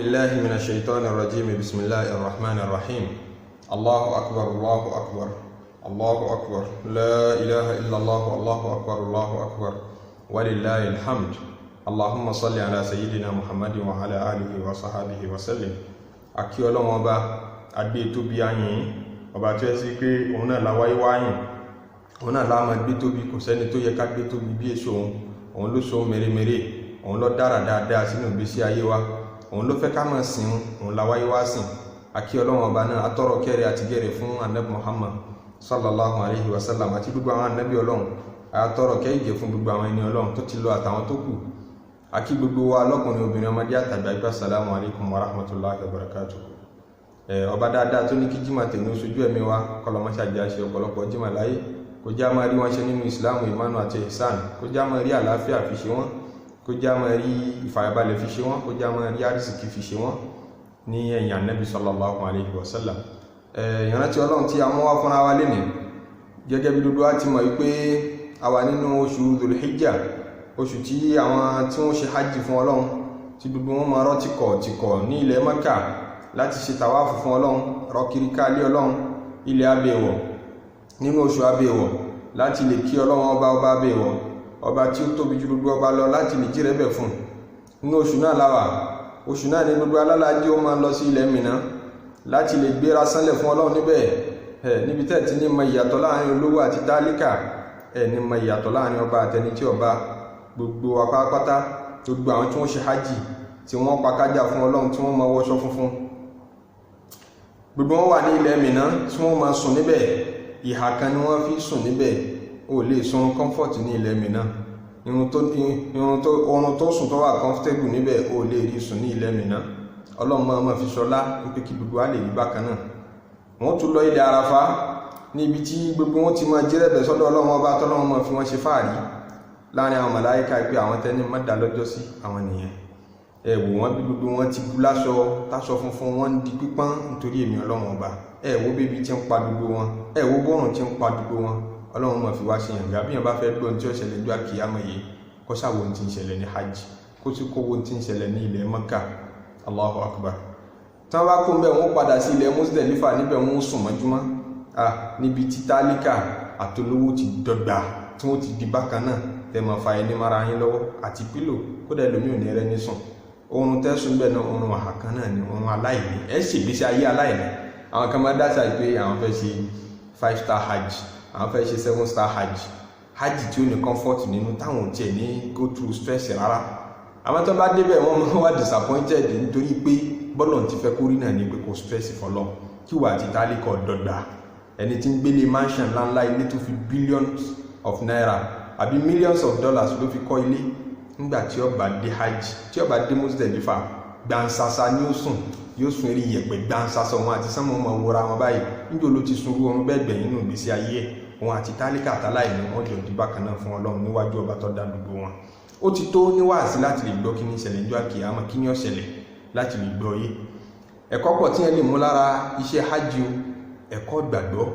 بالله من الشيطان الرجيم. بسم الله الرحمن الرحيم. الله أكبر، الله أكبر، الله أكبر، لا إله إلا الله، الله أكبر، الله أكبر، ولله الحمد. اللهم صل على سيدنا محمد وعلى آله وصحبه وسلم. A kí Ọlọ́run Ọba, adé tóbi, ayìn ọba tó yẹ sí pé òun náà láwáyé wáyìn, òun náà láàmà gbé tóbi. Kò sẹ́ni tó yẹ ká gbé tóbi bí èso òun. Òun ló so mèremère, òun ló dára dáadáa sínú ìgbésí ayé wa, òun ló fẹ́ ká máa sìn, òun láwáyé wá sìn. A kí Ọlọ́run Ọba náà, atọ́rọ̀ kẹrẹ àti gẹrẹ fún Anabi Muhammad sallallahu alayhi wa sallam àti gbogbo àwọn anabi Ọlọ́run. Atọ́rọ̀ kẹ́ ìgẹ̀ fún gbogbo àwọn ẹni Ọlọ́run tó ti lọ àtàwọn tó kù. A kí gbogbo wa, lọ́kùnrin, obìnrin, ọmọdé àtàgbà, assalamu alaikum wa rahmatullahi wa barakatuh. Ọba dáadáa tó ní kí jimá tèmi ó sojú ẹ̀mí wa, kọlọmọṣàjì àṣẹ ọ̀pọ̀lọpọ̀ jimá láyé, kó já máa rí wọn ṣe nínú Ìsìláàmù, ìmánu àti ihsan, kó já máa rí àlàáfíà fi ṣe wọn, kó já máa rí ìfàyàbalẹ̀ fi ṣe wọn, kó já máa rí àrísìkí fi ṣe wọn ní ẹ̀yìn Ànábì sallallahu alayhi wa sallam. Ìrántí Ọlọ́run tí a mú wá fúnra wa lénìí, gẹ́gẹ́ bí gbogbo wa ti mọ̀ wípé a wà nínú oṣù Dhul-Hijjah, oṣù tí àwọn tí wọ́n ṣe hajj fún Ọlọ́run, tí gbogbo wọn máa rọ́ tìkọ̀ tìkọ̀ ní ilẹ̀ Mẹ́kà láti ṣe tàwáàfù fún Ọlọ́run, rọ kiri ká lé Ọlọ́run, ilẹ̀ abẹ́wọ̀, nínú oṣù abẹ́wọ̀, láti lè kí Ọlọ́run Ọba, ọba abẹ́wọ̀, ọba tí ó tóbi ju gbogbo ọba lọ, láti lè jírẹ́bẹ̀ fún. Nínú oṣù náà láwà. Oṣù náà ní gbogbo alálàájí ó máa lọ sí ilẹ̀ Mínà láti lè gbéra sánlẹ̀ fún Ọlọ́run níbẹ̀. Ẹ níbi tẹ́ ti ní mọ ìyàtọ̀ láàrin olówó àti tálíkà, ẹ ní mọ ìyàtọ̀ láàrin ọba àtẹni tí ọba, gbogbo apápátá, gbogbo àwọn tí wọ́n ṣe hajj, tí wọ́n pa kájà fún Ọlọ́run, tí wọ́n máa wọṣọ funfun, gbogbo wọn wà ní ilẹ̀ Mínà tí wọ́n máa sùn níbẹ̀. Ìhà kan ni wọ́n fi sùn níbẹ̀. Ó lè sun comfort ní ilẹ̀ Mínà. Irun tó irun tó oorun tó sùn tó wà comfortable níbẹ̀, ó lè rí sùn ní ilẹ̀ Mínà. Ọlọ́run máa ma fi ṣọlá wípé kí gbogbo wa lè rí bákan náà. Wọ́n tún lọ ilẹ̀ Àràfá, níbi tí gbogbo wọn ti máa jírẹ̀bẹ̀ sọ́dọ̀ Ọlọ́run Ọba, tọ́lọ́run máa fi wọ́n ṣe fáàrí láàrin àwọn màláíkà pé àwọn tẹ́ni má dá lọ́jọ́ sí àwọn nìyẹn. Ẹ wò wọ́n bí gbogbo wọn ti bu láṣọ, táṣọ funfun wọn ń di pípọ́n nítorí èmi Ọlọ́run Ọba. Ẹ wo bébi tí ń pa gbogbo wọn, ẹ wo bọ́rùn tí ń pa gbogbo wọn. Ọlọ́run máa fi wá ṣe yànga. Bí yẹn bá fẹ́ gbọ́ ohun tí ó ṣẹlẹ̀ ní àkìyámọ̀ yìí, kó ṣàwo ohun tí ń ṣẹlẹ̀ ní hajj, kó sì kó ohun tí ń ṣẹlẹ̀ ní ilẹ̀ Mẹ́kà. Allahu akbar. Tí wọ́n bá kó mbẹ́, wọ́n padà sí ilẹ̀ Muzdalifa. Níbẹ̀ wọ́n sùn mọ́júmọ́, ah, níbi tí tálíkà àtolówó ti dọ́gba, tí wọ́n ti di bákan náà, tẹ́ máa fa ẹni mara yín lọ́wọ́ àti pílò. Kódà ẹlòmíì ò ní rẹ́ ní sùn. Oorun tẹ́sùn bẹ́ẹ̀ náà, oorun àhàkan náà ni, oorun aláìní. Ẹ ṣègbésí ayé aláìní. Àwọn kan máa dáṣà pé àwọn fẹ́ ṣe 5 star hajj, àwọn fẹ́ ṣe 7 star hajj, hajj tí ó ní comfort nínú, táwọn ò tiẹ̀ ní go through stress rárá. Àwọn tó bá débẹ̀, wọ́n máa wá disappointed, nítorí pé bọ́lọ̀ ti fẹ́ kórí náà ní pé kò stress fọlọ́, kí wà àti tálíkọ̀ dọ́gba. Ẹni tí ń gbélé mansion ńláńlá, ilé tó fi billions of naira àbí millions of dollars ló fi kọ́ ilé, nígbà tí ó bá dé hajj, tí ó bá dé Muzdalifa, gbansasa ni ó sùn. Yóò sùn eré yẹ̀pẹ̀ gbansasa, òun àti sánmọ̀ ọmọ wọra wọn báyìí. Níjó ló ti sun oorun bẹ́ẹ̀ gbẹ̀yìn nínú ìgbésí ayé ẹ̀? Òun àti tálíkà àtàláìní, wọn jọ di bákan náà fún Ọlọ́run níwájú ọba tó dá gbogbo wọn. Ó ti tó níwáàsí láti lè gbọ́ kí ní ìṣẹ̀lẹ̀ níjọ́ àkìyámọ̀, kí ní ó ṣẹlẹ̀, láti lè gbọ́ yé. Ẹ̀kọ́ pọ̀ tí yẹn lè mú lára iṣẹ́ hajj o. Ẹ̀kọ́ gbàgbọ́,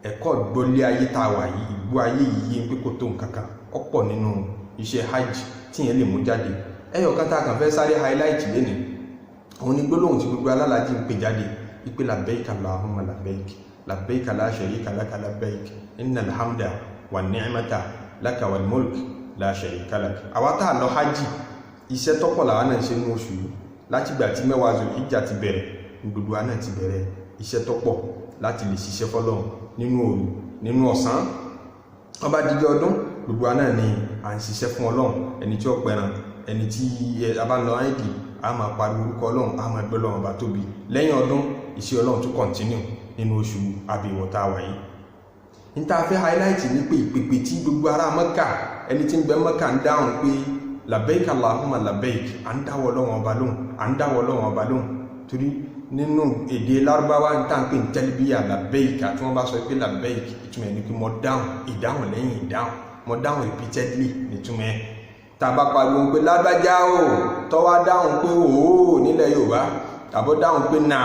ẹ̀kọ́ gbọ́lé ayé tá a wà yìí, ìgbó ayé yìí yé pé kò tó nǹkan kan, ọ̀pọ̀ nínú iṣẹ́ hajj tí yẹn lè mú jáde. Ẹyọ kan tá a kàn fẹ́ sáré highlight lénìí, òun ni gbólóhùn tí gbogbo alálàájì ń pè jáde ipe labbaik allahumma labbaik, labbaik la sharika laka labbaik, innal hamda wan ni'mata laka wal mulk la sharika lak. Àwa tá a lọ hajj, iṣẹ́ tọ́pọ̀ làwa náà ṣe ní oṣù yìí. Látìgbà tí 10 Zulhijja ti bẹ̀rẹ̀, gbogbo wa náà ti bẹ̀rẹ̀ iṣẹ́ tọ́pọ̀ láti lè ṣiṣẹ́ fọ́lọ́run nínú òru, nínú ọ̀sán. Wọ́n bá díjọ́ ọdún, gbogbo wa náà ni à ń ṣiṣẹ́ fún Ọlọ́run. Ẹni tí ó pẹran, ẹni tí a bá ń lọ áìdì, a máa pariwo orúkọ Ọlọ́run, a máa gbé Ọlọ́run Ọba tóbi. Lẹ́yìn ọdún, iṣẹ́ Ọlọ́run tún continue nínú oṣù àbẹ̀wọ̀ tá a wà yìí. Ní tá a fẹ́ highlight ní pé ìpèpè tí gbogbo ará Mẹ́kà, ẹni tí ń bẹ Mẹ́kà, ń dáhùn pé labbaik allahumma labbaik, à ń dáwọ́ Ọlọ́run Ọba lóhùn, à ń dáwọ́ Ọlọ́run Ọba lóhùn, torí nínú èdè Lárúbáwá ń tà ń pè ní talbiya, labbaik, àti wọ́n bá sọ pé labbaik, ìtumọ̀ ẹ̀ ní pé mo dáhùn, ìdáhùn lẹ́yìn ìdáhùn, mo dáhùn repeatedly nítumọ̀ ẹ̀. Tá a bá pariwo pé lágbájá o, tọ́wá dáhùn pé òó nílẹ̀ Yorùbá, tàbó dáhùn pé nàá,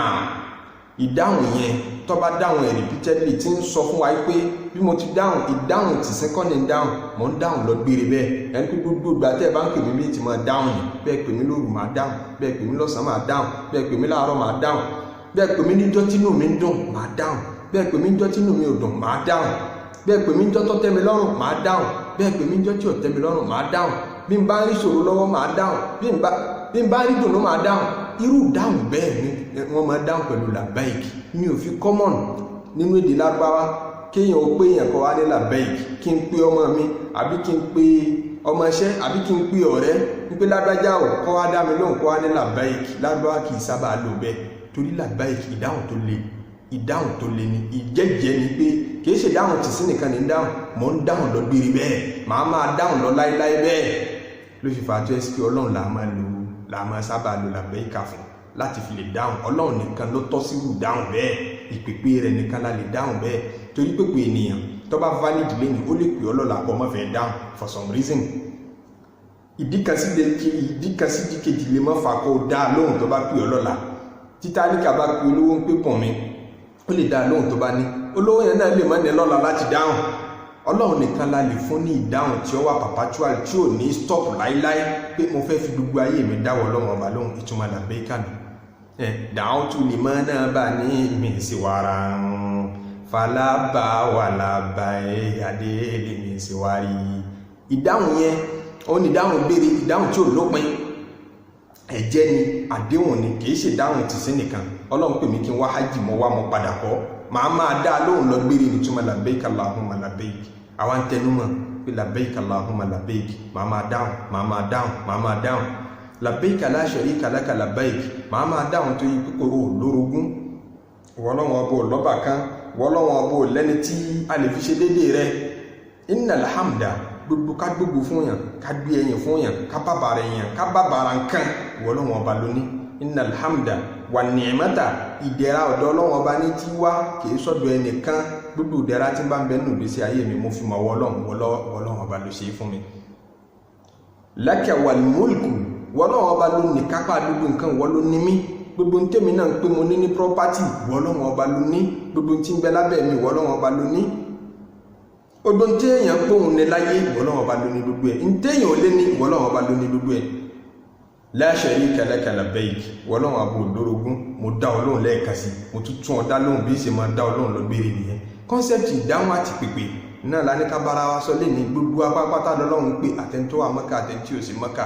Ìdáhùn yẹn, tó bá dáhùn ẹ̀ repeatedly, tí ń sọ fún wa pé bí mo ti dáhùn ìdáhùn tì sí kọ́ ni ń dáhùn, mò ń dáhùn lọ gbére bẹ́ẹ̀. Ẹni pé gbogbo ìgbà tẹ́ ẹ bá ń pè mí bí ti máa dáhùn ni. Bẹ́ẹ̀ pè mí lóru, máa dáhùn. Bẹ́ẹ̀ pè mí lọ́sàn-án, máa dáhùn. Bẹ́ẹ̀ pè mí láàárọ̀, máa dáhùn. Bẹ́ẹ̀ pè mí níjọ́ tínú mi ń dùn, máa dáhùn. Bẹ́ẹ̀ pè mí níjọ́ tínú mi ò dùn, máa dáhùn. Bẹ́ẹ̀ pè mí níjọ́ tó tẹ́ mi lọ́rùn, máa dáhùn. Bẹ́ẹ̀ pè mí níjọ́ tí ò tẹ́ mi lọ́rùn, máa dáhùn. Bí n bá ń rí ṣòro lọ́wọ́, máa dáhùn. Bí n bá rí dùnú, máa dáhùn. Irú dáhùn bẹ́ẹ̀ ni wọ́n máa dáhùn pẹ̀lú labbaik. Mi ò fi common nínú èdè Lárúbáwá kéèyàn ó pé èèyàn kọ́ wá ní labbaik. Kí n pé ọmọ mi, àbí kí n pé ọmọọṣẹ́, àbí kí n pé ọ̀rẹ́ ń pé lágbájá ò, kọ́ wá dá mi lóhùn, kọ́ wá ní labbaik. Lárúbáwá kì í sábà lò bẹ́ẹ̀, torí labbaik, ìdáhùn tó le, ìdáhùn tó le ni. Ìjẹ́jẹ́ ni pé kì í ṣe dáhùn tì sí nìkan ní dáhùn, mò ń dáhùn lọ gbére bẹ́ẹ̀, màá máa dáhùn lọ láéláé bẹ́ẹ̀. Ló fi fà á tó ẹ́ sí pé Ọlọ́run là máa lò, là máa sábà lò labbaika fún láti fi lè dáhùn. Ọlọ́run nìkan ló tọ́ sí irú dáhùn bẹ́ẹ̀. Ìpèpè rẹ̀ nìkan la lè dáhùn bẹ́ẹ̀, torí pèpè ènìyàn tó bá valid lẹ́nu, ó lè pè ọ́ lọ́la kó má fẹ́ dáhùn for some reason. Ìdí kan sí ìdí kejì lè má fà kó dá lóhùn tó bá pè ọ́ lọ́la. Títálíkà bá pe olówó ń pè pọ̀n mi, ó lè dá lóhùn tó bá ní. Olówó yẹn náà lè má ní lọ́la láti dáhùn. Ọlọ́run nìkan la lè fún ní ìdáhùn tí ó wà perpetual, tí ò ní stop láíláí, pé mo fẹ́ fi gbogbo ayé mi dáwọ́ Ọlọ́run Ọba lóhùn. Ìtumọ̀ labbaika nù. Da'awtu liman nabani min siwara falaba wàlàbà adé min siwari. Ìdáhùn yẹn, ó ní ìdáhùn béèrè, ìdáhùn tí ò lópin. Ẹ̀jẹ̀ ni, àdéhùn ni, kì í ṣe ìdáhùn tì sí nìkan. Ọlọ́run pè mí kí n wá hajj, mọ́ wá, mọ́ padà kọ́, màá máa dá lóhùn lọ gbére. Nítumọ̀ labbaik Allahumma labbaik. Àwa ń tẹnumọ́ pé labbaik Allahumma labbaik, màá máa dáhùn, màá máa dáhùn, màá máa dáhùn. Labbaik la sharika laka labbaik, màá máa dáhùn tó yí pípé o lórogún. Wọ́lọ́wọ́n ọbọ̀ lọ́bà kan, wọ́lọ́wọ́n ọbọ̀ lẹ́ni tí a lè fi ṣe déédéé rẹ̀. Innal hamda, gbogbo ká gbogbo fún yàn, ká gbé ẹyìn fún yàn, ká bàbàrà yàn, ká bàbàrà nǹkan, wọ́lọ́wọ́n ọba lóní. Innal hamda wà ni'mata, ìdẹ̀ra ọ̀dọ̀ Ọlọ́wọ́n Ọba ní tí wá, kìí sọ́dọ̀ ẹnìkan. Gbogbo ìdẹ̀ra tí bá ń bẹ nínú ìgbésí ayé mi, mo fi mọ̀ wọ́lọ́wọ́n Ọba ló ṣe é fún mi. Laka wal mulku, wọ́lọ́wọ́n Ọba ló ní kápá gbogbo nǹkan, wọ́n ló ní mí. Gbogbo ń tèmi náà ń pé mo ní ní property, wọ́lọ́wọ́n Ọba ló ní. Gbogbo tí ń bẹ lábẹ́ mi, wọ́lọ́wọ́n Ọba ló ní. Gbogbo ń téèyàn gbóhùn ní láyé, wọ́lọ́wọ́n Ọba ló ní gbogbo ẹ̀. Ń téèyàn ò lé ní, wọ́lọ́wọ́n Ọba ló ní gbogbo ẹ̀. La sharika laka labbaik, wọ́lọ́wọ́n Ọba òdòrogún. Mo dá ọ lóhùn lẹ́ẹ̀kan sí, mo tún tún ọ dá lóhùn. Bí ṣe máa dá ọ lóhùn lọ gbére nìyẹn. Concept ìdáhùn àti pèpè náà la ní ká bára wa sọ lẹ́ni. Gbogbo apápátá lọ́lọ́run pé, àtẹ̀ntó wà Mọ́kà, àtẹ̀ntí ò sí Mọ́kà,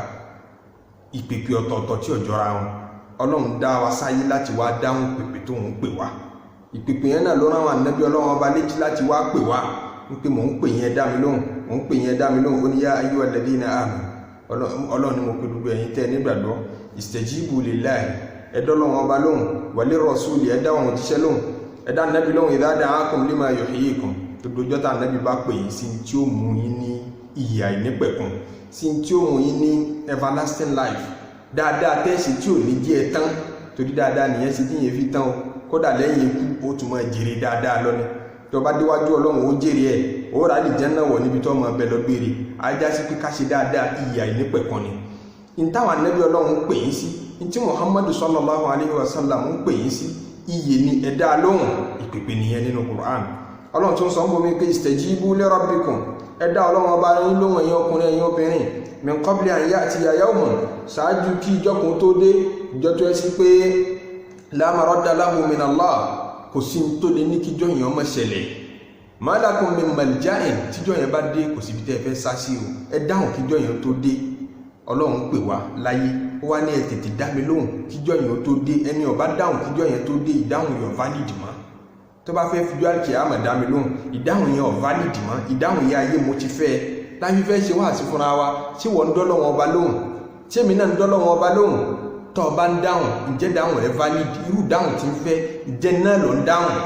ìpèpè ọ̀tọ̀ọ̀tọ̀ tí ò jọra wọn. Ọlọ́run dá wa sáyé láti wá dáhùn pèpè tó ń pè wá. Ìpèpè yẹn náà ló rán àwọn ànábì Ọlọ́run Ọba létí láti wá pè wá ń pé mò ń pè yẹn, dá mi lóhùn, mò ń pè yẹn, dá mi lóhùn. Ó ní yá ayyuhal ladhina amanu, Ọlọ́run ni mo pe gbogbo ẹ̀yin tẹ́ nígbàgbọ́, istajibu lillahi, ẹ̀dọ́ Ọlọ́run Ọba lóhùn, wa lirrasuli, ẹ̀dá òun òjíṣẹ́ lóhùn, ẹ̀dá ànábì lóhùn, idha da'akum lima yuhyikum, gbogbo ọjọ́ tá ànábì bá pè yín sí tí ó mú yín ní ìyè àìnípẹ̀kun, sí tí ó mú yín ní everlasting life, dáadáa tẹ́sí tí ò ní jẹ́ ẹ tán, torí dáadáa nìyẹn ṣe tí yẹn fi tán o. Kódà lẹ́yìn ikú, ó tún máa jèrè dáadáa lọ ni. Tó bá déwájú Ọlọ́run, ó jèrè ẹ̀, ó rà lè jẹ́ náà wọ̀ níbi tó máa bẹ lọ gbére. Ajá sí pé ká ṣe dáadáa, ìyè àìnípẹ̀kun ni n táwọn ànábì Ọlọ́run ń pè yín sí, n tí Muhammadu sallallahu alayhi wa sallam ń pè yín sí, ìyè ni. Ẹ̀dá lóhùn, ìpèpè nìyẹn nínú Qur'an. Ọlọ́run tún sọ ń bomi pé istajibu li rabbikum, ẹ̀dá Ọlọ́run Ọba yín lóhùn, ẹ̀yin ọkùnrin, ẹ̀yin obìnrin, min qabli an ya'tiya yawmun, ṣáájú kí ìjọ kan tó dé, ìjọ tó ẹ sí pé la maradda lahu min Allah, kò sí tó lè ní kíjọ yẹn ọmọ ṣẹlẹ̀. Ma lakum min malja'in, tíjọ yẹn bá dé, kò síbi tẹ́ ẹ fẹ́ sá sí o. Ẹ dáhùn kíjọ yẹn tó dé. Ọlọ́run pè wá láyé, ó wá ní ẹ tètè dá mi lóhùn kíjọ yẹn tó dé. Ẹni ó bá dáhùn kíjọ yẹn tó dé, ìdáhùn yẹn valid mọ́. Tó bá fẹ́ fi jọ́ àlùkìyámà dá mi lóhùn, ìdáhùn yẹn ò valid mọ́. Ìdáhùn yẹn, ayé mo ti fẹ́ ẹ láyé fẹ́ ṣe wá sí fúnra wa. Tí wọ́n ń dọ́lọ́ wọn Ọba lóhùn, tí èmi náà ń dọ́lọ́ wọn Ọba lóhùn, tó o bá ń dáhùn, ǹjẹ́ dáhùn rẹ valid? Irú dáhùn tí ń fẹ́, ǹjẹ́ náà ló ń dáhùn?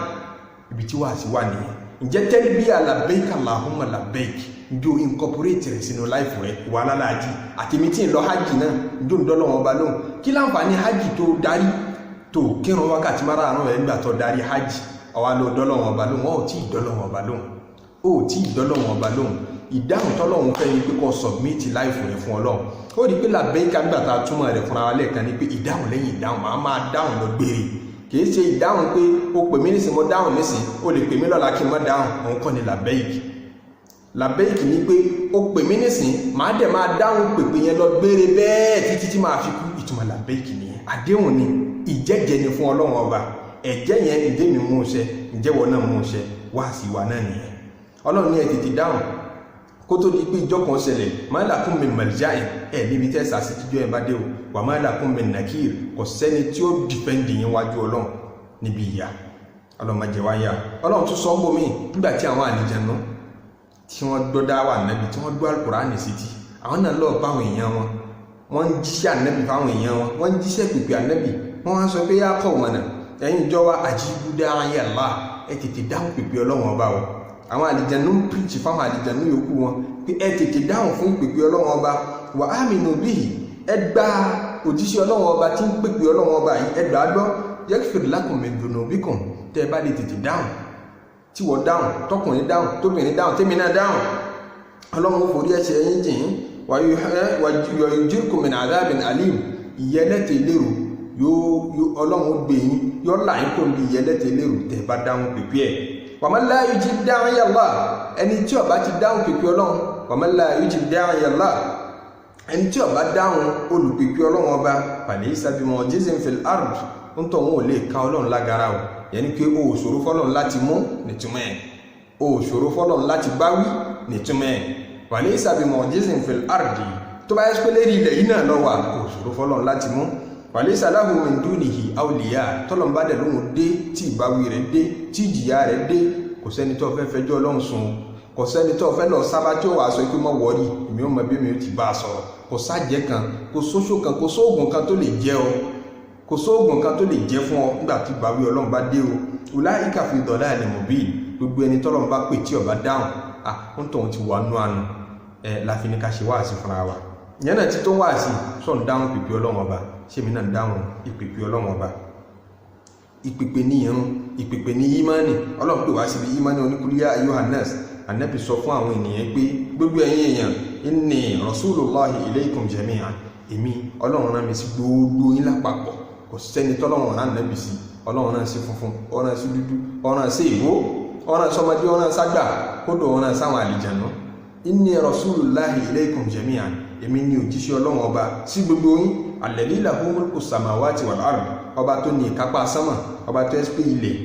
Ibi tí wàá sí wà nìyẹn. Ǹjẹ́ talbiya labbaik Allahumma labbaik, ǹjẹ́ o incorporate rẹ̀ sínú life rẹ̀? Wà lálàájì àtẹ̀mí tí ń lọ hajj náà, ǹjẹ́ o ń dọ́lọ́ wọn Ọba lóhùn? Kí láǹfààní hajj tó darí tó kírun wákàtí márààrún rẹ̀ nígbà tó darí hajj, ọwá ló dọ́lọ́ wọn Ọba lóhùn? Wọn ò tí ì dọ́lọ́ wọn Ọba lóhùn, ó tí ì dọ́lọ́ wọn Ọba lóhùn. Ìdáhùn tọ́lọ́hún fẹ́ ni pé kó submit life rẹ̀ fún Ọlọ́run. Ó rí i pé labbaika, nígbà tá a túmọ̀ rẹ̀ fúnra wa lẹ́ẹ̀kan, ni pé ìdáhùn lẹ́yìn ìdáhùn, màá máa dáhùn lọ gbére. Kìí ṣe ìdáhùn pé o pè mí nísìn, mo dáhùn nísìn, o lè pè mí lọ́la kí n má dáhùn. Òun kọ́ ni labbaik. Labbaik ni pé o pè mí nísìn, màá dẹ̀ máa dáhùn pèpè yẹn lọ gbére bẹ́ẹ̀ títí tí màá fi kú. Ìtumọ̀ labbaik nìyẹn. Àdéhùn ni, ìjẹ́jẹ́ ni fún Ọlọ́run Ọba. Ẹ̀jẹ́ yẹn, ǹjẹ́ mi mú un ṣẹ? Ǹjẹ́ wọ́n náà mú un ṣẹ? Wá sí wa náà nìyẹn. Ọlọ́run ní ẹ tètè dáhùn kó tó di pé ìjọ kan ṣẹlẹ̀. Ma lakum min malja'in, ẹ̀ níbi tẹ́ sàṣì tíjọ́ ẹ̀ bá dé o. Wa ma lakum min nakir, kò sẹ́ni tí ó defend yín wájú Ọlọ́run níbi ìyà. Ọlọ́run má jẹ wá yá. Ọlọ́run tún sọ ń bomi nígbà tí àwọn àlìjẹnu tí wọ́n gbọ́ dáwà Nábì, tí wọ́n gbọ́ Àlùkùránì sí ti àwọn náà lọ́ọ́ báwọn èèyàn wọn, wọ́n ń jíṣẹ́ Ànábì fáwọn èèyàn wọn, wọ́n ń jíṣẹ́ pèpè Ànábì. Wọ́n wá sọ pé yá qawmana, ẹ̀yin ìjọ wa, ajibu da'iya Allah, ẹ tètè dáhùn pèpè Ọlọ́run Ọba o. Àwọn àlìjẹnu ń preach fáwọn àlìjẹnu yòókù wọn pé ẹ tètè dáhùn fún pèpè Ọlọ́run Ọba. Wa aminu bihi, ẹ gba òjíṣẹ́ Ọlọ́run Ọba tí ń pèpè Ọlọ́run Ọba yìí, ẹ gbà á gbọ́. Yaghfir lakum min dhunubikum. Tẹ́ ẹ bá lè tètè dáhùn, tí wọ́n dáhùn, tọkùnrin dáhùn, tóbìnrin dáhùn, tèmi náà dáhùn, Ọlọ́run ó forí ẹ̀ṣẹ̀ yín jìn. Wa yujirkum min adhabin alim, ìyẹlẹ́tẹ̀ lérò yóò, Ọlọ́run ó gbé yín, yóò là yín kó bí ìyẹlẹ́tẹ̀ lérò tẹ́ bá dáhùn pèpè ẹ̀. Wa man la yujib da'iya Allah, ẹni tí ó bá ti dáhùn pèpè Ọlọ́run, wa man la yujib da'iya Allah, ẹni tí ó bá dáhùn olùpèpè Ọlọ́run Ọba, falaysa bimu'jizin fil ard, ń tọ́ wọn ò lè ka Ọlọ́run lágara o. Yẹn ni pé o ò ṣòro fọlọ́run láti mú nìtúmọ̀ ẹ̀, o ò ṣòro fọlọ́run láti báwí nìtúmọ̀ ẹ̀. Walaysa bimu'jizin fil ardi, tó bá yẹ pé lérí ilẹ̀ yìí náà lọ wà, o ò ṣòro fọlọ́run láti mú. Walaysa lahu min dunihi awliya, tọ́lọ́n bá dẹ̀ lóhun dé, tí ìbáwí rẹ̀ dé, tí ìjìyà rẹ̀ dé, kò sẹ́ni tó fẹ́ fẹjọ́ Ọlọ́run sùn, kò sẹ́ni tó fẹ́ lọ sábà tí ó wàá sọ pé mọ́ wọ́ọ́rì, èmi ò mọ bí mi ò ti bá a sọ̀rọ̀. Kò sájẹ́ kan, kò sóṣó kan, kò sóògùn kan tó lè jẹ́ ọ, kò sóògùn kan tó lè jẹ́ fún ọ nígbà tí ìbáwí Ọlọ́run bá dé o. Ulaika fi dalalin mubin, gbogbo ẹni tọ́lọ́run bá pè tí ó bá dáhùn, à ń tọ̀hún ti wà nú àánú ẹ. Láfi ní ká ṣe wáàsí fúnra wa. Ìyẹn náà ti tó wáàsí. Sọ̀ ń dáhùn pèpè Ọlọ́run Ọba? Ṣé mi náà ń dáhùn ìpèpè Ọlọ́run Ọba? Ìpèpè ní irun, ìpèpè ní ìmánì. Ọlọ́run pè wá síbi ìmánì. Oníkúlíyà ayyuhan nas, Ànábì, sọ fún àwọn ènìyàn pé gbogbo ẹ̀yin èèyàn, inni rasulullahi ilaykum jami'an, èmi Ọlọ́run rán mi sí gbogbo yín lápapọ̀. Kò sẹ́ni tọ́lọ́run rán Ànábì sí. Ọlọ́run rán sí funfun, ó rán sí dúdú, ó rán sí ìbò, ó rán sọmọdé, ó rán ságbà, kódò ó rán sáwọn àlìjànú. Inni rasulullahi ilaykum jami'an, èmi ni òjíṣẹ́ Ọlọ́run Ọba sí gbogbo yín. Alladhi lahu mulku samawati wal ard, ọba tó ní ìkápá sánmà, ọba tó ẹ́sì pé ilẹ̀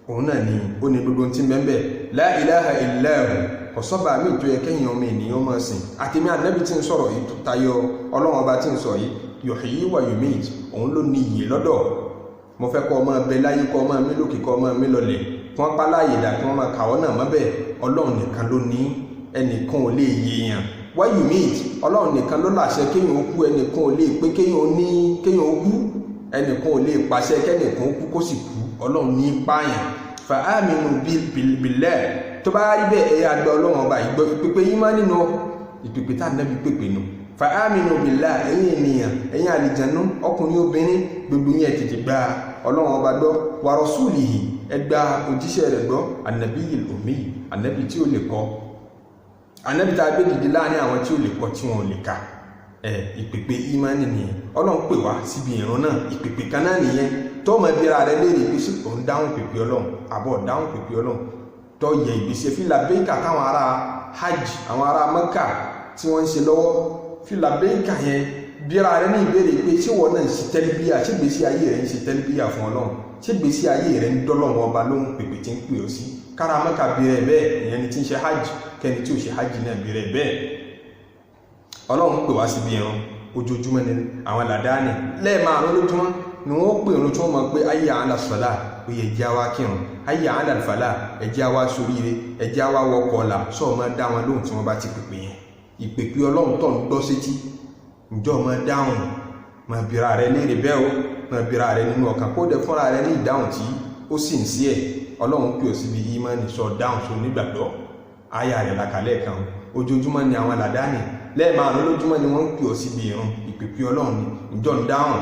òun náà ni ó ní gbogbo tí ń bẹ́ẹ̀ bẹ́ẹ̀. La ilaha illa hu, kò sọ́ba mi tó yẹ kẹ́yìn ọmọ ènìyàn máa sìn àtẹ̀mí Ànábì tí ń sọ̀rọ̀ yìí tó tayọ Ọlọ́run Ọba tí ń sọ yìí. Yuhyi wa yumit, òun ló ní iyè lọ́dọ̀. Mo fẹ́ kọ́ ọmọ bẹ láyé, kọ́ ọmọ mi lókè, kọ́ ọmọ mi lọlẹ̀, kí wọ́n pa láàyè dà, kí wọ́n máa kàwọ́ náà mọ́ bẹ́ẹ̀. Ọlọ́run nìkan ló ní, ẹnìkan ò lè yéèyàn. Wa yumit, Ọlọ́run nìkan ló láṣẹ kéèyàn ó kú. Ẹnìkan ò lè pé kéèyàn ó ní kéèyàn ó kú. Ẹnìkan ò lè pàṣẹ kẹ́nìkan ó kú kó sì kú. Ọlọ́run ní pààyàn. Fa aminu billah, tó bá rí bẹ́ẹ̀, ẹ̀yà àgbà Ọlọ́run Ọba ìgbọ́. Ìpèpè yín má nínú ìpèpè tá Ànábì pèpè nù. Fa aminu billah, ẹ̀yin ènìyàn, ẹ̀yin àlìjànú, ọkùnrin, obìnrin, gbogbo yín, ẹ̀ tètè gba Ọlọ́run Ọba gbọ́. Wa rasulihi, ẹ gba òjíṣẹ́ rẹ̀ gbọ́. Annabiyil ummi, Ànábì tí ó lè kọ́, Ànábì tá a gbé dìde láàrin àwọn tí ó lè kọ́, tí wọn ò lè kà. Ẹ ìpèpè ìmánì nìyẹn. Ọlọ́run pè wá síbi ìrun náà, ìpèpè kan náà nìyẹn. Tó mọ ìbíra rẹ léèrè pé sí òun dáhùn pèpè Ọlọ́run àbọ̀ dáhùn pèpè Ọlọ́run, tó yẹ ìgbésẹ̀ fìlà bẹ́ẹ̀kà táwọn ará hajj, àwọn ará Mẹ́kà tí wọ́n ń ṣe lọ́wọ́. Fìlà bẹ́ẹ̀kà yẹn, bíra rẹ ní ìbéèrè pé ṣé wọn náà ń ṣe tẹ́líbíyà? Ṣé gbèsè ayé rẹ ń ṣe tẹ́líbíyà fún Ọlọ́run? Ṣé gbèsè ayé rẹ ń dọ́lọ́run Ọba lóhùn pèpè tí ń pè ọ́ sí? Kára Mẹ́kà bí rẹ bẹ́ẹ̀, ìyẹn ni tí ń ṣe hajj, kẹ́ni tí ò ṣe hajj náà bí rẹ bẹ́ẹ̀. Ọlọ́run pè wá síbi ìrun. Ojoojúmọ́ ni àwọn làdáni lẹ́ẹ̀márùn lójúmọ́ ni wọ́n pè irun tí wọ́n mọ̀ pé hayya ala salah, ó yẹ ẹjẹ́ wa kírun, hayya ala falah, ẹjẹ́ wa soríire, ẹjẹ́ wa wọkọ̀ ọ̀la. Sọ́ọ̀ máa dá wọn lóhùn tí wọ́n bá ti pèpè yẹn? Ìpèpè Ọlọ́run tó ń gbọ́ sétí, ǹjọ́ máa dáhùn? Máa bira rẹ léèrè bẹ́ẹ̀ o. Máa bira rẹ nínú ọkàn, kó dẹ fúnra rẹ ní ìdáhùn tí ó sì ń sí ẹ̀. Ọlọ́run pè ọ́ síbi ìmánì, sọ dáhùn, sọ nígbàgbọ́ aya rẹ̀ làkàlẹ̀ kan. Ojoojúmọ́ ni àwọn làdáni lẹ́ẹ̀márùn lójúmọ́ ni wọ́n ń pè ọ́ síbi ìrun. Ìpèpè Ọlọ́run ni, ìjọ ń dáhùn?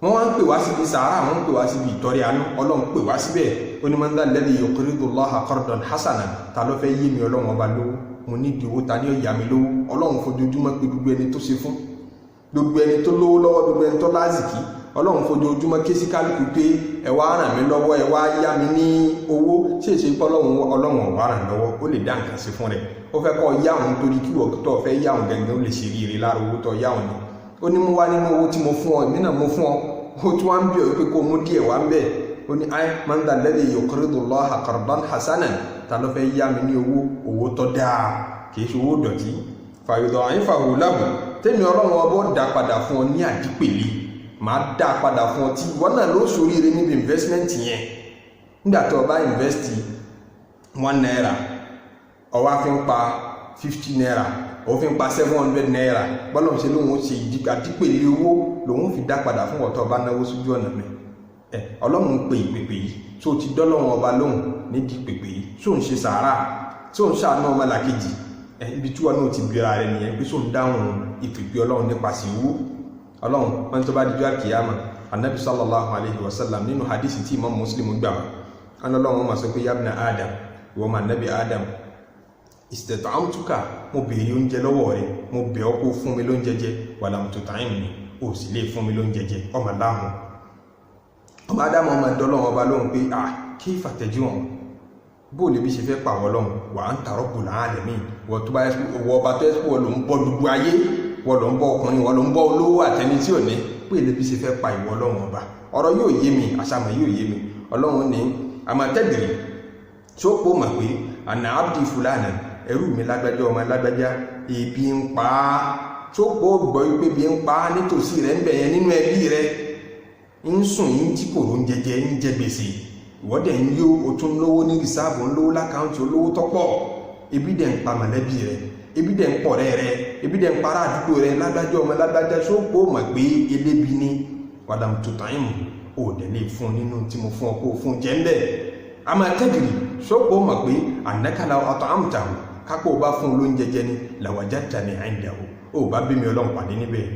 Wọ́n wá ń pè wá síbi sàárà, wọ́n ń pè wá síbi ìtọrẹ àánú. Ọlọ́run pè wá síbẹ̀. Ó ní man dha alladhi yuqridu Allaha qardan hasana, ta ló fẹ́ yé mi Ọlọ́run Ọba lówó? Mo ní ìdíwó, ta ní ó yá mi lówó? Ọlọ́run fojoojúmọ́ pé gbogbo ẹni tó ṣe fún, gbogbo ẹni tó lówó lọ́wọ́, gbogbo ẹni tó lázìkí. Ọlọ́run fojoojúmọ́ ké sí kálukú pé ẹ wá ràn mí lọ́wọ́, ẹ wá yá mi ní owó. Ṣèṣe pé Ọlọ́run ọ̀wá ràn lọ́wọ́, ó lè dá nǹkan sí fún rẹ̀. Ó fẹ́ kọ́ yá òun torí kí wọ́n tó fẹ́ yá òun gẹ́gẹ́ ó lè ṣe ríire lára owó tó yá òun ni. Ó ní mú wá nínú owó tí mo fún ọ, èmi náà mo fún ọ, ó tún wá ń bí ọ pé kó mú díẹ̀ wá ń bẹ̀. Ó ní ay man dha alladhi yuqridu Allaha qardan hasanan, ta ló fẹ́ yá mi ní owó, owó tó dáa, kì í ṣe owó dọ̀tí. Fayudha'ifahu lahu, tẹ́mi Ọlọ́run ọbọ̀ dá padà fún ọ ní àdípèlé, màá dá padà fún ọ tí ìwọ náà ló ṣoríire níbi investment yẹn. Nígbà tó o bá invest ₦1, ó wá fi ń pa ₦50, ó fi ń pa ₦700. Bọ́lá ṣe lóun ó ṣe àdípèlé owó lòun fi dá padà fún ọ̀tọ̀ ọba náwó sójú ọ̀nà mi. Ẹ Ọlọ́run ń pe ìpèpè yìí tó ti dọ́lọ́run ọba lóhùn nídìí ìpèpè yìí, tó ń ṣe sàárà, tó ń ṣàánú ọmọlàkejì. Ẹ ibi tí wọn náà ti bira rẹ nìyẹn pé tó ń dáhùn ìpèpè Ọlọ́run nípasẹ̀ owó. Ọlọ́run wọn tó bá dijọ́ àkìyàmà, Anabi sallallahu alayhi wa sallam, nínú hadisi tí Imam Muslim gbà wá, wọn Ọlọ́run wọn sọ pé yabna Adam, ìwọ ma Anabi Adam, istat'amtuka, mo béèrè oúnjẹ lọ́wọ́ rẹ, mo bẹ̀ ọ́ kó fún mi lóúnjẹ jẹ, walam tut'imni, ó sì lè fún mi lóúnjẹ jẹ. Ọmọ láhùn ọmọ Ádámù, ọmọ ìdọ́lọ́wọ́ ọba lóhùn pé ah, kayfa tajuu, bó lè bí ṣe fẹ́ pàwọ́ lọ́hùn, wa anta rabbul alamin, wọ́n tó bá wọ ọba tó ẹ́sìpọ̀ ló ń bọ́ gbogbo ayé, wọ́n ló ń bọ́ ọkùnrin, wọ́n ló ń bọ́ olówó àtẹni tí ò ní, pé lè bí ṣe fẹ́ pa ìwọ Ọlọ́run ọba. Ọ̀rọ̀ yóò yé mi, àṣàmọ̀ yóò yé mi. Ọlọ́run ní ama tadri, tí ó pò mọ̀ pé anna abdi fulana, ẹrú mi lágbájá, ọmọ lágbájá, ebi ń pa á? Tó pò gbọ́ pé ebi ń pa á nítòsí rẹ̀ ń bẹ̀ yẹn, nínú ẹbí rẹ̀, ń sùn ń jí kòrò, ń jẹjẹ, ń jẹ gbèsè, ìwọ́dẹ̀ ń yó, o tún lówó ní reserve, ń lówó l'account, olówó tọ́pọ̀, ebi dẹ̀ ń pa mọ̀lẹ́bí rẹ̀, ebi dẹ̀ ń pọ̀ rẹ̀ rẹ̀, ebi dẹ̀ ń para àdúgbò rẹ̀, lágbájá, ọmọ lágbájá, tó pò mọ̀ pé elébi ni? Walam tut'imhu, ò dẹ̀ lè fún nínú tí mo fún ọ kó fún jẹ́ ń bẹ́ẹ̀. Ama tadri, sọ́pọ̀ mọ̀ pé annaka law at'amtahu, kápò bá fún lóúnjẹ jẹ ni, lawajadtani 'indahu, ó bá bí mi Ọlọ́run pàdé níbẹ̀.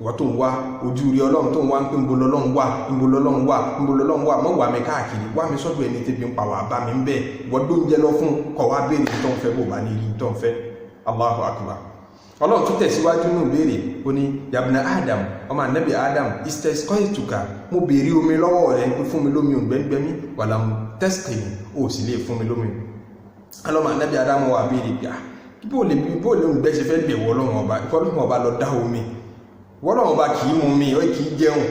Ìwọ tó ń wá ojú rí Ọlọ́run, tó ń wá ń pé ń bo lọ́lọ́run wà, ń bo lọ́lọ́run wà, ń bo lọ́lọ́run wà, mọ́ wà mí káàkiri, wá mi sọ́dọ̀ ẹni tẹ́bi ń pa, wà bá mi ń bẹ́ẹ̀. Ìwọ dóúnjẹ lọ fún kọ̀, wá béèrè tó ń fẹ́, bó bá ní rí tó ń fẹ́. Allahu akbar. Ọlọ́run tó tẹ̀síwájú nù béèrè, ó ní yabna Adam, ọmọ anabi Adam, istasqaytuka, mo béèrè omi lọ́wọ́ rẹ̀ pé fún mi lómi, òǹgbẹ́ngbẹ́mí, walam tasqini, ó sì lè fún mi lómi. Alọ́mọ anabi Adam wà béèrè pé ah, bó lè òǹgbẹ́ ṣe fẹ́ bẹ̀ wọ́ Ọlọ́run ọba? Ìfọlọ́run ọba lọ dá omi, wọ́lọ́run ọba kì í mu mi, ó kì í jẹun,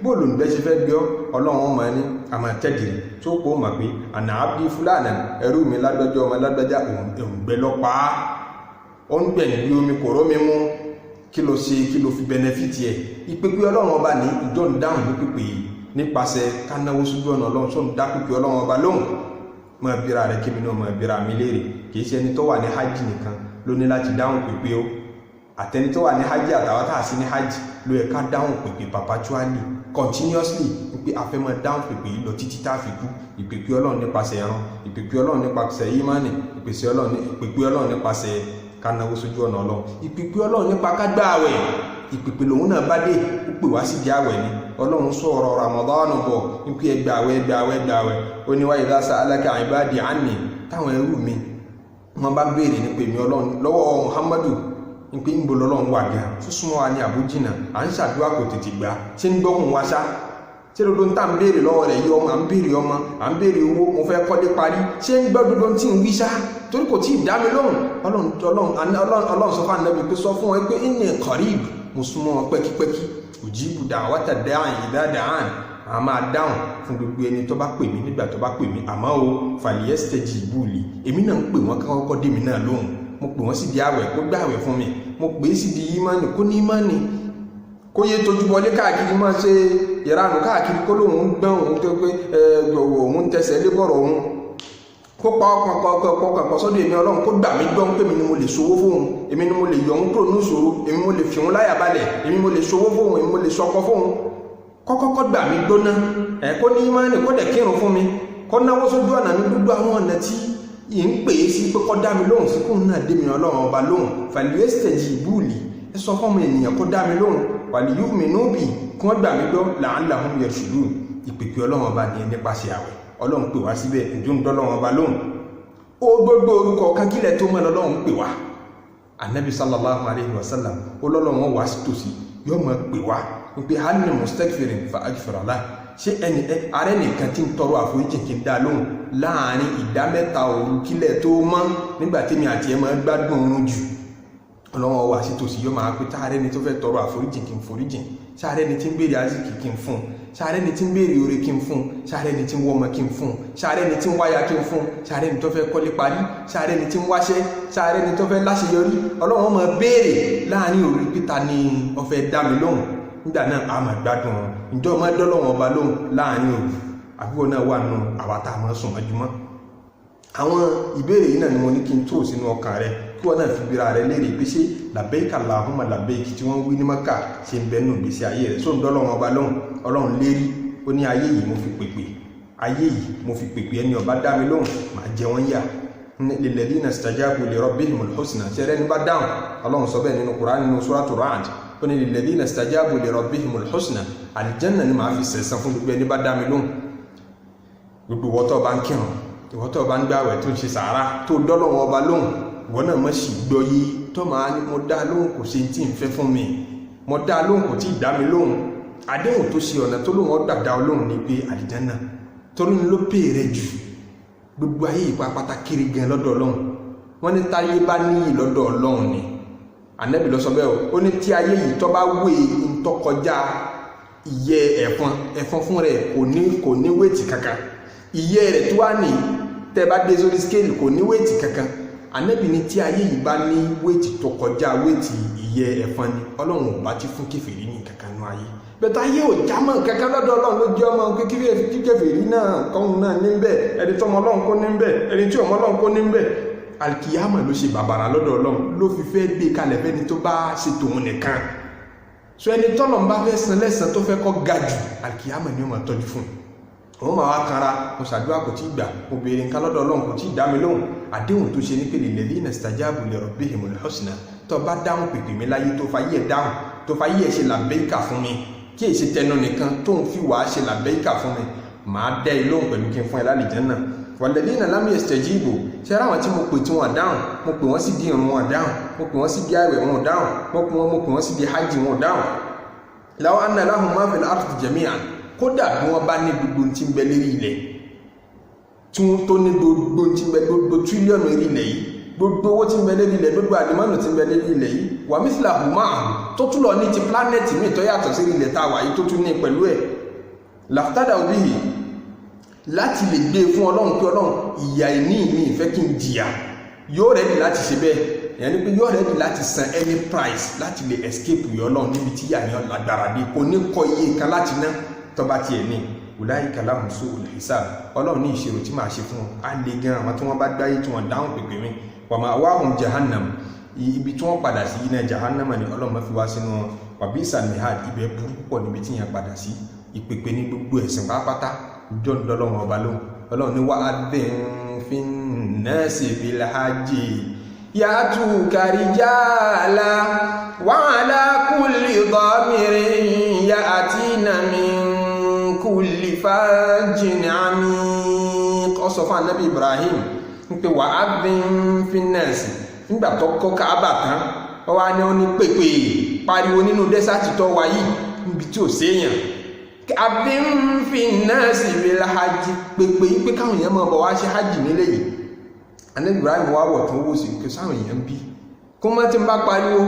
bó lè òǹgbẹ́ ṣe fẹ́ gbẹ́? Ọlọ́run ọmọ ní ama tadri, tó kó mọ̀ pé anna abdi fulana, ẹrú mi lágbájá, ọmọ lágbájá, òǹgbẹ́ lọ́pàá, ó ń gbẹ̀yìn bí omi kò rómi mú. Kí ló ṣe? Kí ló fi benefit ẹ̀? Ìpèpè Ọlọ́run ọba ní ìjọ ń dáhùn ní pípé yìí nípasẹ̀ kánáwó sójú ọ̀nà Ọlọ́run, tó ń dá pípé Ọlọ́run ọba lóhùn. Máa bíra rẹ̀, kébì náà máa bíra mi léèrè. Kì í ṣe ẹni tó wà ní hajj nìkan ló ní láti dáhùn pípé o. Àtẹni tó wà ní hajj, àtàwọn tá a sí ní hajj, ló yẹ ká dáhùn pípé perpetually, continuously, wípé a fẹ́ máa dáhùn pípé yìí lọ títí tá a fi kú. Ìpèpè Ọlọ́run nípasẹ̀ ẹran, ìpèpè Ọlọ́run nípasẹ̀ ìmánì, ìpèpè Ọlọ́run nípasẹ̀ ká náwó sójú ọ̀nà Ọlọ́run, ìpèpè Ọlọ́run nípa ká gbà àwẹ̀, ìpèpè lòun náà bá dé. Ó pè wá síbi àwẹ̀ ni. Ọlọ́run sọ̀rọ̀ Ramadan bọ̀ nípa ẹgbà àwẹ̀, ẹgbà àwẹ̀, ẹgbà àwẹ̀. Ó ní wa idha sa'alaka ibadi anni, táwọn ẹrú mi wọ́n bá béèrè nípa èmi Ọlọ́run lọ́wọ́ Muhammadu, nípa ń bo lọ́lọ́run wà gan, tó súnmọ́ wa ní àbújìnà, à ń ṣàdúrà kò tètè gbà, ṣé ń gbọ́hùn wa ṣá? Ṣé dodo ń tà ń béèrè lọ́wọ́ rẹ̀ yí? Ọmọ à ń béèrè, ọmọ à ń béèrè, owó mo fẹ́ kọ́lé parí, ṣé ń gbọ́ dodo tí ń wí ṣá? Torí kò tí ì dá mi lóhùn. Ọlọ́run sọ fún Ànábì pé sọ fún wọn pé inni qarib, mo súnmọ́ wọn pẹ́kípẹ́kí, ujibu da'wata da'i idha da'an, a máa dáhùn fún gbogbo ẹni tó bá pè mí nígbà tó bá pè mí. Àmọ́ o falyastajibu li, èmi náà ń pè wọ́n kọ́kọ́ dé mi náà lóhùn. Mo pè wọ́n sì di àwẹ̀, kó gbà àwẹ̀ fún mi. Mo pè é sì di ìmánì, kó ní ìmánì, kó yé tójú bọlé káàkiri, máa ṣe ìranù káàkiri, kó lóun ń gbọ́n òun tó pé òun tẹsẹ̀ lébọ̀rọ̀ òun, kó pa ọkàn kọkàn kọ sọ́dọ̀ èmi Ọlọ́run, kó gbà mí gbọ́n pé èmi ni mo lè sowó fóun, èmi ni mo lè yọ òun kúrò ní ìṣòro, èmi mo lè fi òun láyà balẹ̀, èmi mo lè sowó fóun, èmi mo lè sọkọ fóun. Kọ́kọ́kọ́ gbà mí gbóná ẹ̀, kó ní ìmánì, kó dẹ̀ kírun fún mi, kó náwó sójú ọ̀nà mi, gbogbo àwọn ọ̀nà tí yìí ń pè é sí pé kó dá mi lóhùn sí, kóun náà dé mi Ọlọ́run ọba lóhùn. Falyastajibu li, ẹ sọ fún ọmọ ènìyàn kó dá mi lóhùn, waliyu'minu bi, kí wọ́n gbà mí gbọ́, la'allahum yarshudun. Ìpèpè Ọlọ́run ọba nìyẹn nípasẹ̀ àwẹ̀. Ọlọ́run pè wá síbẹ̀, ìjọ ń dọ́lọ́run ọba lóhùn. Ó gbogbo orúkọ kankílẹ̀ tó mọ́ lọ́lọ́run pè wá. Anabi sallallahu alayhi wa sallam, ó lọ́lọ́run wá sí tòsí, yóò máa pè wá. Wípé hal min mustaghfirin fa aghfira lah, ṣé ẹni ààrẹ nìkan tí ń tọrọ àforíjì kí n dá lóhùn láàrin 3% òru kílẹ̀ tó mọ́, nígbà tèmi àti ẹ máa gbádùn oorun jù? Ọlọ́wọ́n wà sí tòsí, yóò máa pé táàrẹ́ ni tó fẹ́ tọrọ àforíjì kí n foríjì, sáàrẹ́ ni tí ń béèrè azikì kí n fún, sáàrẹ́ ni tí ń béèrè oore kí n fún, sáàrẹ́ ni tí ń wọ́mọ kí n fún, sáàrẹ́ ni tí ń wáyà kí n fún, sáàrẹ́ ni tó fẹ́ kọ́lé parí, sáàrẹ́ ni tí ń wáṣẹ́, sáàrẹ́ ni tó fẹ́ láṣeyọrí. Ọlọ́wọ́n máa béèrè láàrin òru pété ni ó fẹ́ dá mi lóhùn. Nígbà náà a máa gbádùn wọn. Ǹjọ́ máa dọ́lọ́wọ́n ọba lóhùn láàrin òru, àbúrò náà wà nù àwa tá a máa sùn mọ́júmọ́? Àwọn ìbéèrè yìí náà ni mo ní kí n tó sínú ọkàn rẹ, kí wọn náà fi bira rẹ léèrè pé ṣé labbaik Allahumma labbaik tí wọ́n wí ní Mẹ́kà ṣe ń bẹ nù gbèsè ayé rẹ? Sóun dọ́lọ́wọ́n ọba lóhùn? Ọlọ́run lérí, ó ní ayé yìí mo fi pèpè, ayé yìí mo fi pèpè, ẹni ọba dá mi lóhùn, màá jẹ wọ́n yà. Lilladhina stajabu li rabbihimul husna, ṣẹlẹ̀ ní bá dáhùn? Ọlọ́run sọ bẹ́ẹ̀ nínú Kùránì, nínú suratu Ra'd, ó ní lilladhina stajabu li rabbihimul husna, àlìjẹ́nà ni màá fi sẹ̀san fún gbogbo ẹni bá dá mi lóhùn. Gbogbo ìwọ tó bá ń kírun, ìwọ tó bá ń gbààwẹ̀, tó ń ṣe sàárà, tó dọ́lọ́wọ́n ọba lóhùn, ìwọ náà mọ̀ sí gbọ́ yìí tó máa ní mo dá lóhùn, kò ṣe tí ń fẹ́ fún mi, mo dá lóhùn, kò tí ì dá mi lóhùn. Àdéhùn tó ṣe, ọ̀nà tó lóhùn ọgbà dá ọ lóhùn ni pé àlìjẹ́nà, torí ní ló pè rẹ jù. Gbogbo ayé yìí pápátá kiri gan lọ́dọ̀ Ọlọ́run. Wọ́n ní táyé bá níyì lọ́dọ̀ Ọlọ́run ni, Ànábì ló sọ bẹ́ẹ̀ o. Ó ní tí ayé yìí tó bá wé ntọ́kọjá ìyẹ́ ẹ̀fọn, ẹ̀fọn fún rẹ̀ kò ní weight kankan, ìyẹ́ rẹ̀ tó wà ní tẹ́ bá gbé sórí scale kò ní weight kankan. Ànábì ní tí ayé yìí bá ní weight tó kọjá weight ìyẹ́ ẹ̀fọn ni, Ọlọ́run ò bá ti fún kèfèrí ní kankan nú ayé bẹ́ẹ̀. Ayé ò jámọ́ kankan lọ́dọ̀ Ọlọ́run, ló jẹ́ ọmọ kèfèrí náà kọ́hún náà níbẹ̀, ẹni tọ́mọ Ọlọ́run kó níbẹ̀, ẹni tí ọmọ Ọlọ́run kó níbẹ̀. Alikiyama ló ṣe bàbàrà lọ́dọ̀ Ọlọ́run, ló fi fẹ́ gbé kalẹ̀ fẹ́ni tó bá ṣe tòun nìkan. So ẹni tọ́lọ̀ ń bá fẹ́ san lẹ́san, tó fẹ́ kọ́ ga jù, alikiyama ni ó máa tọ́jú fún un. Òun máa wá kanra, mo ṣàdúrà kò tí ì gbà, mo béèrè nǹkan lọ́dọ̀ Ọlọ́run kò tí ì dá mi lóhùn. Àdéhùn tó ṣe ní pé lilladhina stajabu li rabbihimul husna, tó bá dáhùn pèpè mi láyé, tó fa yí ẹ̀ dáhùn, tó fa yí ẹ̀ ṣe làbẹ́ìkà fún mi, kí èsì tẹnu nìkan, tó ń fi wàá ṣe làbẹ́ìkà fún mi, màá dẹ́ ẹ lóhùn pẹ̀lú kí n fún ẹ lálìjánnà. Walladhina lam yastajibu, ṣe ara àwọn tí mo pè tí wọ́n dáhùn, mo pè wọ́n sí di irun, wọn dáhùn, mo pè wọ́n sí di àwẹ̀, wọn dáhùn, mo pè wọ́n sí di hajj, wọn dáhùn. Law anna lahum ma fil ardi jami'an, kódà bí wọ́n bá ní gbogbo tí ń bẹ lérí ilẹ̀, tí wọ́n tó ní gbogbo tí ń bẹ, gbogbo tírílíọ̀nù eré ilẹ̀ yìí, gbogbo owó tí ń bẹ lérí ilẹ̀, gbogbo àdìmọ́nù tí ń bẹ lérí ilẹ̀ yìí, wa mithlahu ma'ahu, tó tún lọ ní ti planet míì tó yàtọ̀ sí ilẹ̀ tá a wà yìí, tó tún ní pẹ̀lú ẹ̀, laftadaw bihi, láti lè gbé fún Ọlọ́run pé Ọlọ́run, ìyà ìní mi ìfẹ́ kí n jìyà, yóò ready láti ṣe bẹ́ẹ̀. Ìyẹn ni pé yóò ready láti san any price láti lè escape ìyà Ọlọ́run níbi tí ìyà yẹn lágbára dé. Kò ní kọ iye kan láti ná tọ́ba tiẹ̀ ní. Ulaika lahum su'ul hisab, Ọlọ́run ní ìṣirò tí màá ṣe fún wọn á le gan. Àwọn tí wọ́n bá gbáyé tí wọ́n dáhùn pèpè mi, wa ma'wahum jahannam, ibi tí wọ́n padà sí iná jahannama ni. Ọlọ́run má fi wá sínú wọn. Wa bi'sal mihad, ibẹ̀ burú púpọ̀ níbi tí yẹn padà sí. Ìpèpè ní gbogbo ẹ̀sìn pátápátá, ìjọ ń dọ́lọ́wọ́n ọba lóhùn. Ọlọ́run ní wa'adhin fin-nasi bil hajji ya'tuka rijala wa ala kulli damirin ya'tina min kulli fajjin amiq. Ó sọ fún Anabi Ibrahim ń pé wa'adhin fin-nasi, nígbà tó kọ́ Káàbà tán, ó wá ní ó ní pèpè, pariwo nínú desert tó wáyé, níbi tí ò séèyàn, adhin fin-nasi bil hajj, pèpè pé káwọn èèyàn máa bọ̀ wá ṣe hajj nílé yìí. Anabi Ibrahim wá wọ̀ tún wò sí pé sáwọn èèyàn bí kó má ti ń bá pariwo,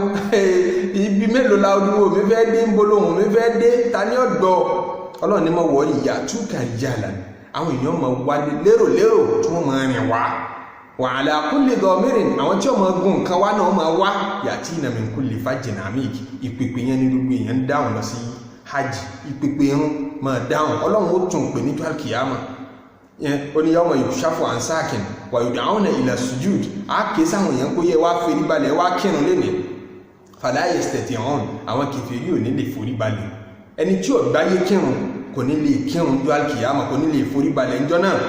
ibi mélòó la olúwo mi fẹ́ dé, ń bolóhùn mi fẹ́ dé, ta ní ọ̀dọ́? Ọlọ́run ní mọ̀ wọ́ ìyá túkà ìyá là, àwọn èèyàn máa wálé lérò lérò tí wọ́n máa rìn wá, wa ala kulli damirin, àwọn tí wọ́n máa gun nǹkan wá náà máa wá, ya'tina min kulli fajjin amik. Ìpèpè yẹn ní gbogbo èèyàn ń dáhùn lọ sí hajj, ìpèpè irun máa dáhùn. Ọlọ́run ó tún pè níjọ́ àkìyàmà ó ní yawma yukshafu an saqin wa yud'auna ila sujud, á ké sáwọn èèyàn kó yẹ wá forí balẹ̀, wá kírun lénìí. Fala yastati'un, àwọn kèfèrí ò ní lè forí balẹ̀. Ẹni tí ò gbáyé kírun kò ní lè kírun jọ́ àkìyàmà, kò ní lè forí balẹ̀ ńjọ́ náà.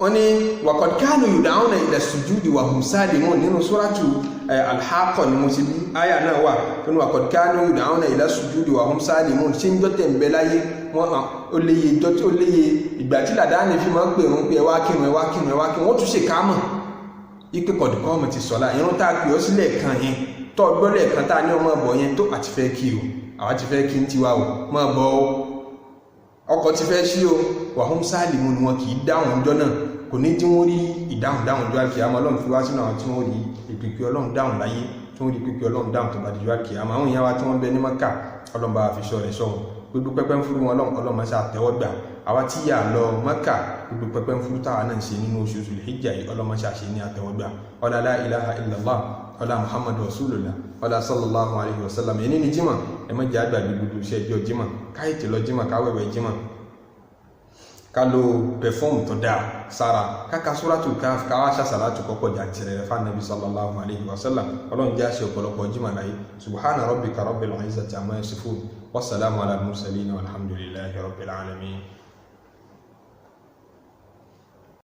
Wọ́n ní waqad kanu yud'auna ila sujudi wa hum salimun, nínú suratu Al-Haqqa ni mo ti bí àyà náà wà nínú waqad kanu yud'auna ila sujudi wa hum salimun. Ṣé ń jọ́tẹ̀ ń bẹ láyé wọ́n, ó léye jọ́, ó léye ìgbà tí làdáni fi máa ń pè wọ́n pé ẹ wá kírun, ẹ wá kírun, ẹ wá kírun. Wọ́n tún ṣe kámọ̀ ipe kọ̀dùkọ́mọ̀ ti sọ̀la irun tá a pè ọ́ sílẹ̀ kan yẹn, tó gbọ́ lẹ́ẹ̀kan tá a ní ọmọ ọ̀bọ̀ yẹn tó àti fẹ́ kí o. Àwa ti fẹ́ kí n tiwa o, máa bọ̀ o, ọkọ̀ ti fẹ́ ṣí o. Wàhún sáàlìmù ni wọn kì í dáhùn ọjọ́ náà, kò ní tí wọ́n rí ìdáhùn dáhùn ọjọ́ àkìyàmọ́. Ọlọ́run fi wá sínú àwọn tí wọ́n rí ìpìpì Ọlọ́run dáhùn láyé, tí wọ́n rí ìpìpì Ọlọ́run dáhùn tó bá di ọjọ́ àkìyàmọ́. Àwọn èèyàn wa tí wọ́n bẹ ní Mọ́kà, Ọlọ́run bá fi sọ rẹ̀ sọ wọn. Gbogbo pẹpẹ ń fúru wọn, Ọlọ́run máa ṣe àtẹ́wọ́gbà. Àwa tí yà lọ Mọ́kà, gbogbo pẹpẹ ń fúru táwa náà ń ṣe nínú oṣù Zulhijja yìí, Ọlọ́run máa ṣe àṣẹ ní àtẹ́wọ́gbà. Ọlá la ilaha illallah, ọlá Muhammadu rasulullah, ọlá sallallahu alayhi wa sallam. Ẹni ní jímọ̀, ẹ má jẹ́ àgbàgbé gbogbo iṣẹ́ ẹjọ́ jímọ̀. Káyìtì lọ jímọ̀, káwẹ̀wẹ̀ jímọ̀, ká lo perfume tó dáa sára, káka Suratul Kahf, káwá ṣàṣàlátù kọ́kọ́ jà tirẹ̀ fún Anabi sallallahu alayhi wa sallam. Ọlọ́run jẹ́ àṣẹ ọ̀pọ̀lọpọ̀ jímọ̀ láyé. Subhana rabbika rabbil izzati amma yasifun, wasalaamu ala al-mursalin, walhamdulillahi rabbil alamin.